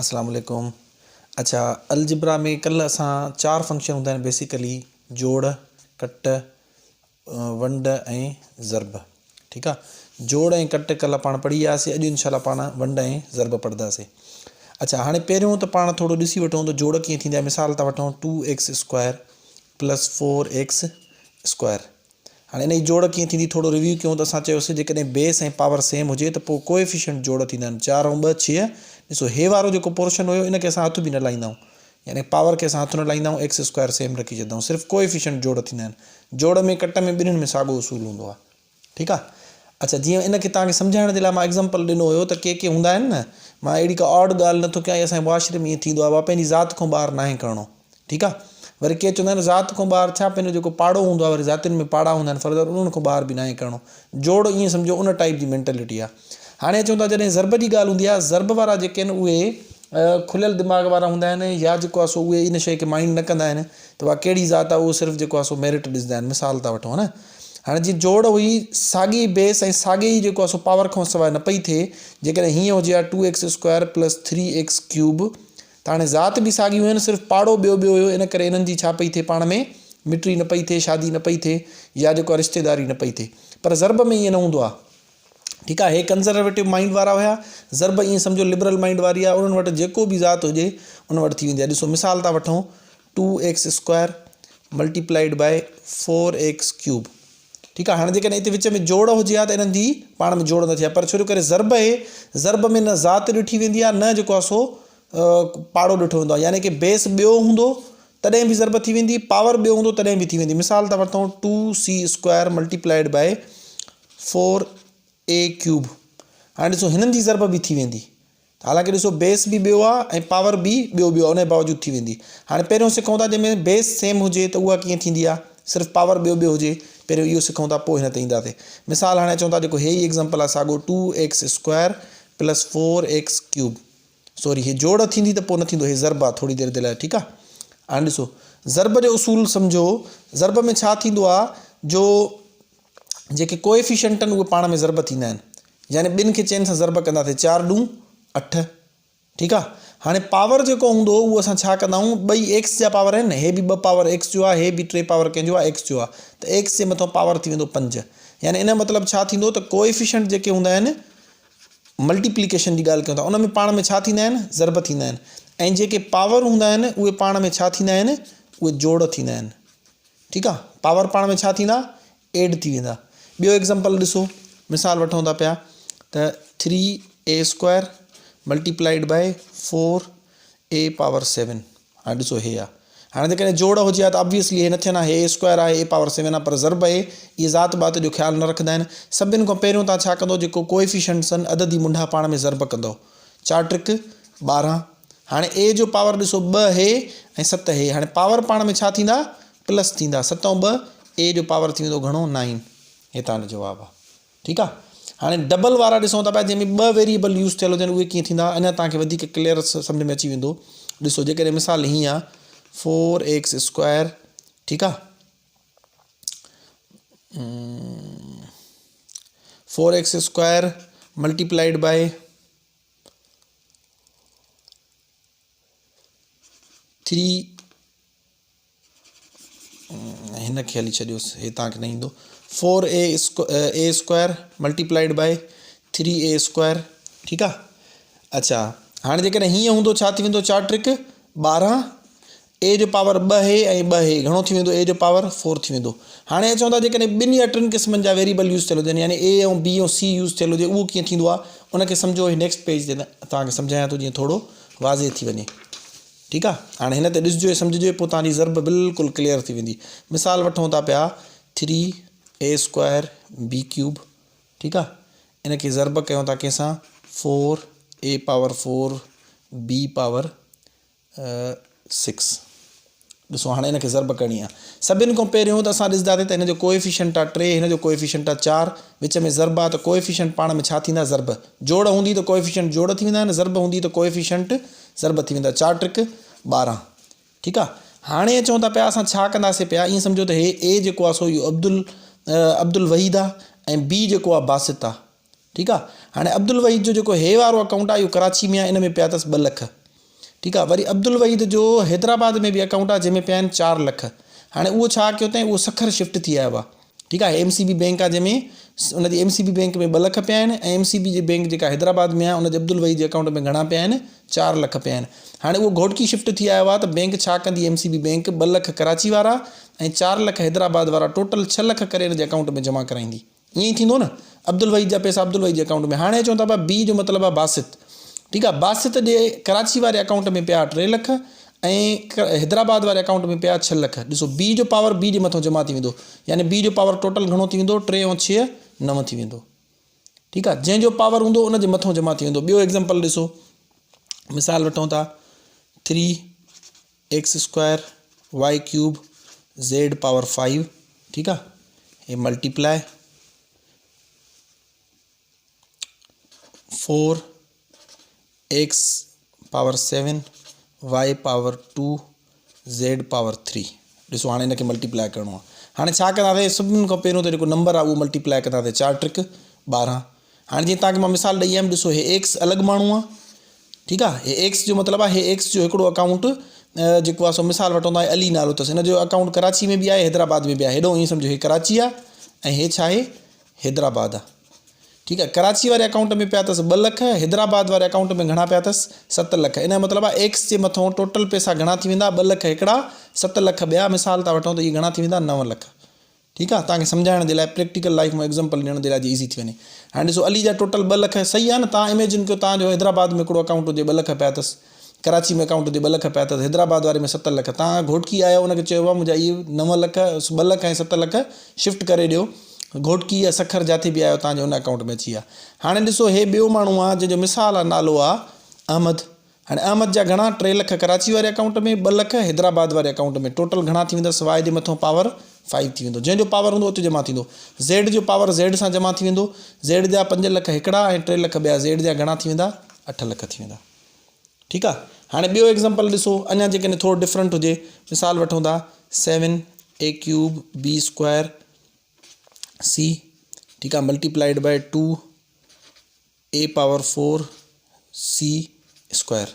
اسلام عليڪم اڇا الجبرا ۾ ڪلهه اسان چار فنڪشن هوندا آهن بيسيڪلي جوڙ ڪٽ ونڊ ۽ ضرب ٺيڪ آ جوڙ ۽ ڪٽ ڪلهه پاڻ پڙهي آياسي اڄ انشاء الله پاڻ ونڊ ۽ ضرب پڙهنداسي اڇا هاڻي پهريون ته پاڻ ٿورو ڏسي وٺون ته جوڙ ڪيئن ٿيندي آهي مثال ٿا وٺون two x square plus four x square هاڻي انهي جوڙ ڪيئن ٿيندي ٿورو ريويو ڪيون ته اسان چيوسي جيڪڏهن بيس ۽ پاور سيم هجي ته پوء ڪوئيفيشنٽ جوڙ ٿيندا آهن چار ۽ ٻه ڇهه ڏسو هي وارو جيڪو پورشن هيو ان کي اسان هٿ به نه لائيندا آهيون يعني پاور کي اسان هٿ نه لائيندا آهيون ايڪس اسڪوائر سيم رکي ڇڏيندا آهيون صرف ڪوئيفيشنٽ جوڙ ٿيندا آهن جوڙ ۾ ڪٽ ۾ ٻنهين ۾ ساڳو اصول هوندو آهي ٺيڪ آهي اڇا جيئن ان کي توهان کي سمجهائڻ جي لاء مان ايگزامپل ڏنو هيو ته ڪي ڪي هوندا آهن نه مان اهڙي ڪا آڊ ڳالهه نٿو ڪيان اسان جي معاشري ۾ ائين ٿيندو آهي بابا پنهنجي ذات کان ٻاهر ناهي ڪرڻو ٺيڪ آ وري ڪي چوندا آهن ذات کان ٻاهر ڇا پنهنجو جيڪو پاڙو هوندو آ وري ذاتين ۾ پاڙا هوندا آهن فرض انهن کان ٻاهر به ناهي ڪرڻو جوڙ ائين سمجهو ان ٽائيپ جي مينٽلٽي آ هاڻي اچون ٿا جڏهن ضرب جي ڳالهه هوندي آ ضرب وارا جيڪي آهن اهي کليل دماغ وارا هوندا آهن يا جيڪو آ سو اهي ان شيء کي مائنڊ نه ڪندا آهن ته اها ڪهڙي ذات آ اهو صرف جيڪو آ سو ميرٽ ڏسندا آهن مثال ٿا وٺون ها نه هاڻي جيئن جوڙ هئي ساڳي بيس ۽ ساڳي ئي جيڪو آ سو پاور کان سواء نه پئي ٿئي جيڪڏهن هيئن هجي ها two x square plus three x cube ته هاڻي ذات به ساڳي هين صرف پاڙو ٻيو ٻيو هيو ان ڪري انهن جي ڇا پئي ٿئي پاڻ ۾ مٽي نه پئي ٿئي شادي نه پئي ٿئي يا جيڪو آهي رشتيداري نه پئي ٿئي پر ضرب ۾ ائين نه هوندو آهي ٺيڪ آهي هي ڪنزرويٽو مائنڊ وارا هيا ضرب ائين سمجهو لبرل مائنڊ واري آهي انهن وٽ جيڪو به ذات هجي ان وٽ ٿي ويندي آهي ڏسو مثال ٿا وٺون two x square multiplied by four x cube ٺيڪ آهي هاڻي جيڪڏهن هتي وچ ۾ جوڙ هجي ها ته انهن جي پاڻ ۾ جوڙ نه ٿئي ها پر ڇو جو ڪري ضرب آهي ضرب ۾ نه ذات ڏٺي ويندي آهي نه جيڪو آهي سو پاڙو ڏٺو ويندو آهي يعني ڪي بيس ٻيو هوندو تڏهن به ضرب ٿي ويندي پاور ٻيو هوندو تڏهن به ٿي ويندي مثال ٿا ورتون two c square multiplied by four a cube هاڻي ڏسو هنن جي ضرب به ٿي ويندي حالانڪه ڏسو بيس به ٻيو آهي ۽ پاور به ٻيو ٻيو آهي ان جي باوجود ٿي ويندي هاڻي پهريون سکون ٿا جنهن ۾ بيس سيم هجي ته اها ڪيئن ٿيندي آهي صرف پاور ٻيو ٻيو هجي پهريون اهو سکون ٿا پوء هن تي اينداسي مثال هاڻي اچون ٿا جيڪو هي ئي ايگزامپل آهي ساڳو two x square plus four x cube sorry هي جوڙ ٿيندي ته پوء نه ٿيندو هي ضرب آ ٿوري دير جي لاء ٺيڪ آ هاڻي ڏسو ضرب جو اصول سمجهو ضرب ۾ ڇا ٿيندو آ جو جيڪي ڪوئفيشنٽ آهن اهي پاڻ ۾ ضرب ٿيندا آهن يعني ٻن کي چئن سان ضرب ڪنداسي چار ڏون اٺ ٺيڪ آ هاڻي پاور جيڪو هوندو اهو اسان ڇا ڪندا آهيون ٻئي ايڪس جا پاور آهن هي به ٻه پاور ايڪس جو آهي هي به ٽي پاور ڪنهن جو آهي ايڪس جو آهي ته ايڪس جي مٿان پاور ٿي ويندو پنج يعني ان جو مطلب ڇا ٿيندو ته ڪوئفيشنٽ جيڪي هوندا آهن ملٽيپليڪيشن جي ڳالهه ڪيون ٿا ان ۾ پاڻ ۾ ڇا ٿيندا آهن ضرب ٿيندا آهن ۽ جيڪي پاور هوندا آهن اهي پاڻ ۾ ڇا ٿيندا آهن اهي جوڙ ٿيندا آهن ٺيڪ آهي پاور پاڻ ۾ ڇا ٿيندا ايڊ ٿي ويندا ٻيو ايگزامپل ڏسو مثال وٺون ٿا پيا ته three a square multiplied by four a power seven هاڻي ڏسو هي آ هاڻي جيڪڏهن جوڙ هجي ها ته آبويسلي هي نه ٿين ها هي اي اسڪوائر آهي اي پاور سيون آهي پر ضرب اهي اهي ذات بات جو خيال نه رکندا آهن سڀن کان پهريون توهان ڇا ڪندو جيڪو ڪوئفيشنٽس آهن عددي منڍا پاڻ ۾ ضرب ڪندو چار ٽرڪ 12 هاڻي اي جو پاور ڏسو ٻه هي ۽ ست هي هاڻي پاور پاڻ ۾ ڇا ٿيندا پلس ٿيندا ست ۽ ٻه اي جو پاور ٿي ويندو گهڻو نائين هي توهان جو جواب آهي ٺيڪ آ هاڻي ڊبل وارا ڏسون ٿا پيا جنهن ۾ ٻه ويريبل يوز ٿيل هجن اهي ڪيئن ٿيندا اڃا توهان کي وڌيڪ ڪليئر سمجھ ۾ اچي ويندو ڏسو جيڪڏهن مثال هيئن آ فور ايڪس اسڪوائر ٺيڪ آ four x square multiplied by three هن کي هلي ڇڏيوس هي توهان کي نه ايندو four a a square multiplied by three a square ٺيڪ آ اڇا هاڻي جيڪڏهن هيئن هوندو ڇا ٿي ويندو چار ٽرڪ 12 اي جو پاور ٻه هي ۽ ٻه هي گهڻو ٿي ويندو اي جو پاور فور ٿي ويندو هاڻي اچون ٿا جيڪڏهن ٻن يا ٽن قسمن جا ويريبل يوز ٿيل هجن يعني اي ۽ بي ۽ سي يوز ٿيل هجي اهو ڪيئن ٿيندو آ ان کي سمجهو هي نيڪسٽ پيج تي توهان کي سمجهايان ٿو جيئن ٿورو واضح ٿي وڃي ٺيڪ آ هاڻي هن تي ڏسجو ۽ سمجهجو پوء توهان جي ضرب بلڪل ڪليئر ٿي ويندي مثال وٺون ٿا پيا three a square b cube ٺيڪ آ ان کي ضرب ڪيون ٿا ڪنهن سان four a power four b power six ڏسو هاڻي ان کي ضرب ڪرڻي آ سڀن کان پهريون ته اسان ڏسنداسين ته هن جو ڪوئفيشنٽ آ ٽي هن جو ڪوئفيشنٽ آ چار وچ ۾ ضرب آ ته ڪوئفيشنٽ پاڻ ۾ ڇا ٿيندا ضرب جوڙ هوندي ته ڪوئفيشنٽ جوڙ ٿي ويندا آهن ضرب هوندي ته ڪوئفيشنٽ ضرب ٿي ويندا چار ٽرڪ 12 ٺيڪ آ هاڻي اچون ٿا پيا اسان ڇا ڪنداسين پيا ائين سمجهو ته هي اي جيڪو آ سو اهو عبدل عبدالوحيد آ ۽ بي جيڪو آ باسط آ ٺيڪ آ هاڻي عبدالوحيد جو جيڪو هي وارو اڪائونٽ آ اهو ڪراچي ۾ آ ان ۾ پيا اٿس ٻه لک. ٺيڪ آ وري عبدالوحيد جو حيدرآباد ۾ به اڪائونٽ آ جنهن ۾ پيا آهن چار لک هاڻي اهو ڇا ڪيو اٿائين اهو سکر شفٽ ٿي آيو آ ٺيڪ آ ايم سي بي بينڪ آ جنهن ۾ ان جي ايم سي بي بينڪ ۾ ٻه لک پيا آهن ۽ ايم سي بي جي بينڪ جيڪا حيدرآباد ۾ آ ان جي عبدالوحيد جي اڪائونٽ ۾ گهڻا پيا آهن چار لک پيا آهن هاڻي اهو گهوٽڪي شفٽ ٿي آيو آ ته بينڪ ڇا ڪندي ايم سي بي بينڪ ٻه لک ڪراچي وارا ۽ چار لک حيدرآباد وارا ٽوٽل ڇهه لک ڪري ان جي اڪائونٽ ۾ جمع ڪرائيندي. ائين ئي ٿيندو نه عبدالوحيد جا پئسا عبدالوحيد جي اڪائونٽ ۾ هاڻي چون ٿا پيا بي جو مطلب آهي باسط ٺيڪ آهي باسط جي ڪراچي واري اڪائونٽ ۾ پيا 3 لک ۽ حيدرآباد واري اڪائونٽ ۾ پيا 6 لک ڏسو بي جو پاور بي جي مٿو جمع ٿي ويندو يعني بي جو پاور ٽوٽل گهڻو ٿي ويندو 3 ۽ 6 9 ٿي ويندو ٺيڪ آهي جنهن جو پاور هوندو ان جي مٿو جمع ٿي ويندو ٻيو ايگزامپل ڏسو مثال وٺون ٿا 3 X square Y cube Z power 5 ٺيڪ آ هي multiply 4 X power 7 Y power 2 Z power 3 ڏسو هاڻي هن کي ملٽيپلائي ڪرڻو آ هاڻي ڇا ڪنداسين سڀني کان پهريون ته جيڪو نمبر آ اهو ملٽيپلائي ڪنداسين 4 ٽرڪ 12 هاڻي جيئن توهان کي مان مثال ڏئي آيم ڏسو هي ايڪس الڳ ماڻهو آ ٺيڪ آ هي ايڪس جو مطلب آ هي ايڪس جو هڪڙو اڪائونٽ جيڪو آ سو مثال وٺون ٿا علي نالو اٿس هن جو اڪائونٽ ڪراچي ۾ به آهي حيدرآباد ۾ به آهي هيڏو ائين سمجهو هي ڪراچي آ ۽ هي ڇا آهي حيدرآباد آ ٺيڪ آ ڪراچي واري اڪائونٽ ۾ پيا اٿس ٻه لک حيدرآباد واري اڪائونٽ ۾ گهڻا پيا اٿس ست لک ان جو مطلب آ ايڪس جي مٿو ٽوٽل پئسا گهڻا ٿي ويندا ٻه لک هڪڙا ست لک ٻيا مثال ٿا وٺون ته اهي گهڻا ٿي ويندا نو لک ٺيڪ آ توهان کي سمجهائڻ جي لاء پريڪٽيڪل لائيف مان ايگزامپل ڏيڻ جي لاء جي ايزي ٿي وڃي هاڻي ڏسو علي جا ٽوٽل ٻه لک صحيح آ نه توهان اميجن ڪيو توهان جو حيدرآباد ۾ هڪڙو اڪائونٽ هجي ٻه لک پيا اٿس ڪراچي ۾ اڪائونٽ هجي ٻه لک پيا اٿس حيدرآباد واري ۾ ست لک توهان گهوٽڪي آيا ان کي چيو ڀاء منهنجا اهي نو لک ٻه لک ۽ ست لک شفٽ ڪري ڏيو گهوٽڪي يا سکر جاٿي به آيو توهان جي ان اڪائونٽ ۾ اچي ويا هاڻي ڏسو هي ٻيو ماڻهو آ جنهن جو مثال آ نالو آ احمد هاڻي احمد جا گهڻا ٽي لک ڪراچي واري اڪائونٽ ۾ ٻه لک حيدرآباد واري اڪائونٽ ۾ ٽوٽل گهڻا ٿي ويندا واء جي مٿو پاور فائيو ٿي ويندو جنهن جو پاور هوندو اتي جمع ٿيندو زيڊ جو پاور زيڊ سان جمع ٿي ويندو زيڊ جا پنج لک هڪڙا ۽ ٽي لک ٻيا زيڊ جا گهڻا ٿي ويندا اٺ لک ٿي ويندا ٺيڪ آ هاڻي ٻيو ايگزامپل ڏسو اڃا جيڪڏهن ٿورو ڊفرنٽ هجي مثال وٺون ٿا seven A cube B square C ٺيڪ آ multiplied by two A power four C square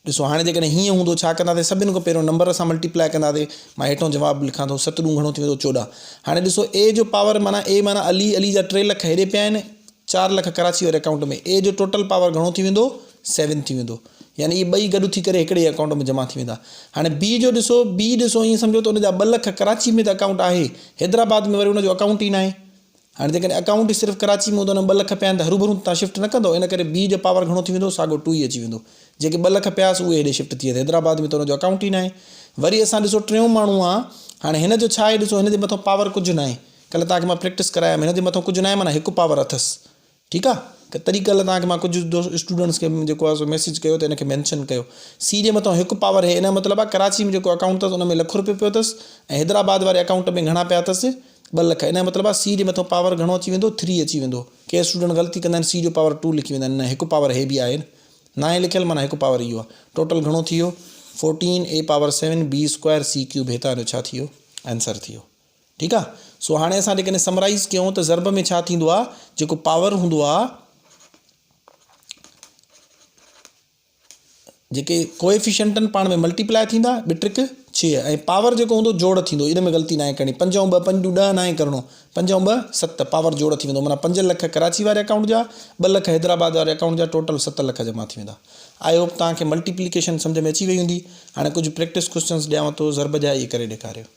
ڏسو هاڻي جيڪڏهن هيئن هوندو ڇا ڪنداسين سڀني کان پهريون نمبر سان ملٽيپلائي ڪنداسين مان هيٺون جواب لکان ٿو ست ڏون گهڻو ٿي ويندو چوڏهن هاڻي ڏسو اي جو پاور معنيٰ اي معنيٰ علي علي جا ٽي لک هيڏي پيا آهن چار لک ڪراچي واري اڪائونٽ ۾ اي جو ٽوٽل پاور گهڻو ٿي ويندو سيون ٿي ويندو يعني اهي ٻئي گڏ ٿي ڪري هڪڙي اڪائونٽ ۾ جمع ٿي ويندا هاڻي بي جو ڏسو بي ڏسو ائين سمجهو ته ان جا ٻه لک ڪراچي ۾ ته اڪائونٽ آهي حيدرآباد ۾ وري ان جو اڪائونٽ ئي ناهي هاڻي جيڪڏهن اڪائونٽ ئي صرف ڪراچي ۾ هوندو ۽ ٻه لک پيا آهن ته هروڀرو توهان شفٽ نه ڪندؤ ان ڪري بي جو پاور گهڻو ٿي ويندو ساڳو ٽو ئي اچي ويندو جيڪي ٻه لک پيا هئس اهي هيڏي شفٽ ٿي ويا حيدرآباد ۾ ته ان جو اڪائونٽ ئي ناهي وري اسان ڏسو ٽيون ماڻهو آ هاڻي هن جو ڇا آهي ڏسو هن جي مٿان پاور ڪجهه ناهي ڪلهه توهان کي مان پريڪٽس ڪرايم هن جي مٿان ڪجهه ناهي معنيٰ هڪ پاور اٿس ٺيڪ آ تڏهن ڪلهه توهان کي مان ڪجهه دوست اسٽوڊنٽس کي جيڪو آ سو ميسيج ڪيو ته ان کي مينشن ڪيو سي جي مٿان هڪ پاور هي ان جو مطلب آ ڪراچي ۾ جيڪو اڪائونٽ اٿس ان ۾ لک روپيو پيو اٿس ۽ حيدرآباد واري اڪائونٽ ۾ گهڻا پيا اٿس ٻه لک ان جو مطلب آ سي جي مٿان پاور گهڻو اچي ويندو ٿري اچي ويندو ڪي اسٽوڊنٽ غلطي ڪندا آهن سي جو پاور ٽو لکي ويندا آهن نه هڪ پاور هي به آهي ناهي لکيل معنيٰ هڪ پاور اهو آ ٽوٽل گهڻو ٿي ويو fourteen A power seven B square C cube هتان جو ڇا ٿي ويو آنسر ٿي ويو ٺيڪ آ سو هاڻي اسان جيڪڏهن سمرائيز ڪيون ته ضرب ۾ ڇا ٿيندو آ جيڪو پاور هوندو آ جيڪي ڪوئيفيشنٽ آهن پاڻ ۾ ملٽيپلائي ٿيندا ٻه ٽرڪ ڇهه ۽ پاور جيڪو هوندو جوڙ ٿيندو ان ۾ غلطي ناهي ڪرڻي پنج ۽ ٻه پنج ڏهه ناهي ڪرڻو پنج ۽ ٻه ست پاور جوڙ ٿي ويندو معنيٰ پنج لک ڪراچي واري اڪائونٽ جا ٻه لک حيدرآباد واري اڪائونٽ جا ٽوٽل ست لک جمع ٿي ويندا I hope توهان کي ملٽيپليڪيشن سمجھ ۾ اچي وئي هوندي هاڻي ڪجهه پريڪٽس ڪوشچنس ڏيانو ٿو ضرب جا اهي ڪري ڏيکاريو.